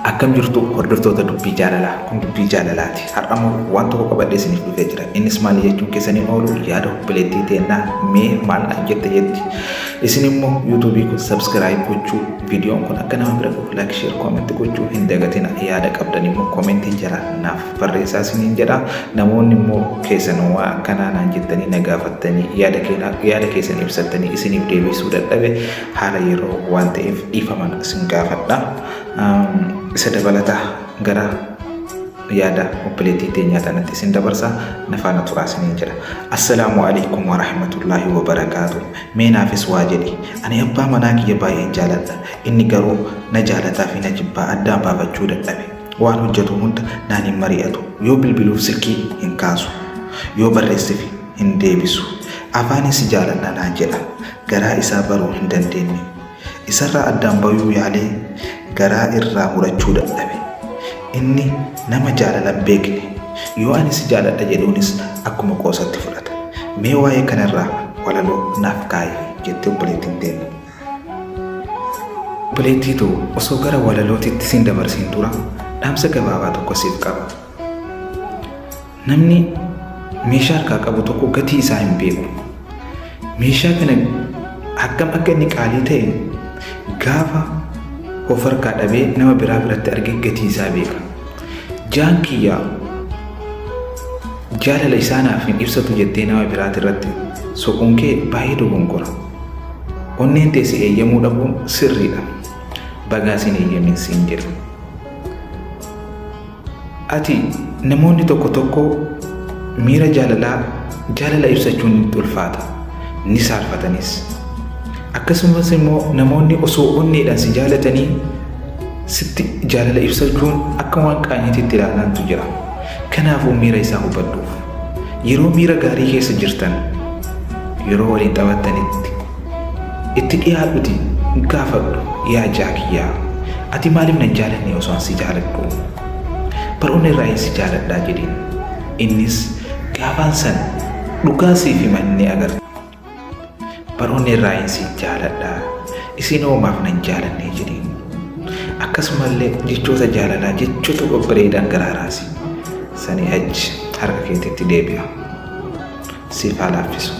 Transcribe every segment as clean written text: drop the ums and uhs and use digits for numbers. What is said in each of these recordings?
Akkam jirtu hordoftoota dubbii jaalalaa? Kun dubbii jaalalaati. Har'a immoo waan tokko qabadhee isiniif dhufee jira. Innis maali jechuun keessaniin oolu yaada obboleettii teennaa mee maal naan jette jetti. Isin immoo yuutuubii kun subscribe gochuu, viidiyoon kun akka nama bira gahu like, share, comment gochuu hin dagatina. Yaada qabdan immoo komentii jala naaf barreessaa isiniin jedha. Namoonni immoo keessan waa akkanaa naan jettanii na gaafattanii yaada keessan ibsattanii isiniif deebisuu dadhabe haala yeroo waan ta'eef dhiifama isin gaafadha. Isa dabalataa gara yaada obboleettii teenyaa tanatti isin dabarsa na faana turaa isiniin jedha. Assalaamu alaikum warahmatullaahi wabarakaatu. Mee naafis waa jedhi. Ani abbaa manaa kiyya baay'een jaaladha. Inni garuu na jaalataa fi na jibbaa addaan baafachuu dadhabe. Waan hojjetu hunda naan hin mari'atu. Yoo bilbiluuf silkii hin kaasu. Yoo barreessifi hin deebisu. Afaanin si jaaladha naan jedha. Garaa isaa baruu hin dandeenye. Isarraa addaan bayuu yaalee garaa irraa murachuu dadhabe. Inni nama jaalala hin beekne. Yoo ani si jaaladha jedhuunis akkuma qoosatti fudhata. Mee waa'ee kanarraa walaloo naaf kaayi jette obboleettiin teenna. Obboleettii too osoo gara walalootitti sin dabarsin dura dhaamsa gabaabaa tokko siif qaba. Namni meeshaa harkaa qabu tokko gatii isaa hin beeku. Meeshaa kana akkam akka inni qaalii ta'e gaafa of harkaa dhabee nama biraa biratti argee gatii isaa beeka. Jaan kiyyaa jaalala isaa naaf hin ibsatu jettee nama biraati irratti soquun kee baay'ee dogongora. Onneen tee si eeyyamuu dhabuun sirriidha. Bagaa sin eeyyamin siin jedha. Ati namoonni tokko tokko miira jaalalaa jaalala ibsachuun itti ulfaata. Ni saalfatanis. Akkasumas immoo namoonni osoo onneedhaan si jaalatanii sitti jaalala ibsachuun akka waan qaanyiitti ilaalantu jira. Kanaafuu miira isaa hubadhuuf. Yeroo miira gaarii keessa jirtan yeroo waliin taphattanitti itti dhiyaadhuti gaafadhu yaa jaakiyyaa ati maaliif nan jaalanne osoo an si jaaladhu bar onnee irraa si jaaladhaa jedhiin innis gaafaan san dhugaa siif himan ni agarta bar onnee irraa si jaaladhaa isin hoo maaf nan jaalannee jedhiin akkasumallee jechoota jaalalaa jechoota babbareedaan garaaraasi sanii achi harka keetitti deebi'a. Siif haa laaffisu.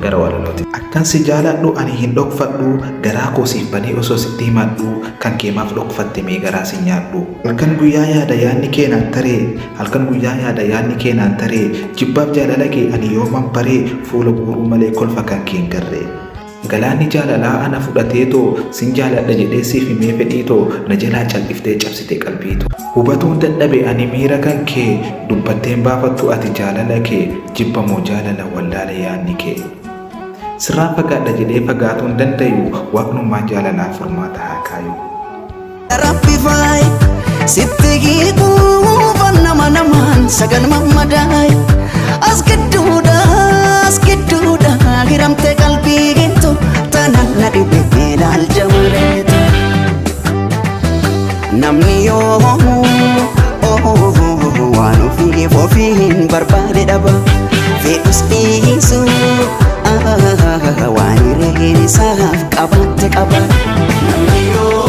Gara walalooti. Akkan si jaaladhu ani hin dhokfadhu garaa koo siif banee osoo sitti himadhu kan kee maaf dhokfatte mee garaa sin nyaadhu. Halkan guyyaa yaada yaadni kee naan taree halkan guyyaa yaada yaadni kee naan taree jibbaaf jaalala kee ani yooman baree fuula guuruu malee kolfa kan kee hin garree. Galaanni jaalalaa ana fudhateetoo sin jaaladha jedhee siif himee fedhii too na jalaa cal'iftee cabsite qalbii too. Hubatuun dadhabe ani miira kan kee dubbattee hin baafattu ati jaalala kee jibba moo jaalala wallaale yaanni kee. Sirraan fagaadha jedhee fagaatuu hin dandayu waaqnummaan jaalalaaf furmaata haa kaayu. Rabbi faay sitti hiikuufan nama namaan sagal mammadaay as gidduudha as gidduudha hiramte qalbii gintu tana na dhibe ilaalcha mareetu namni yoo waan ofiif ofii hin barbaade dhaba fedhus dhiisu waan hireen isaaf qabaatte qaba namni yoo.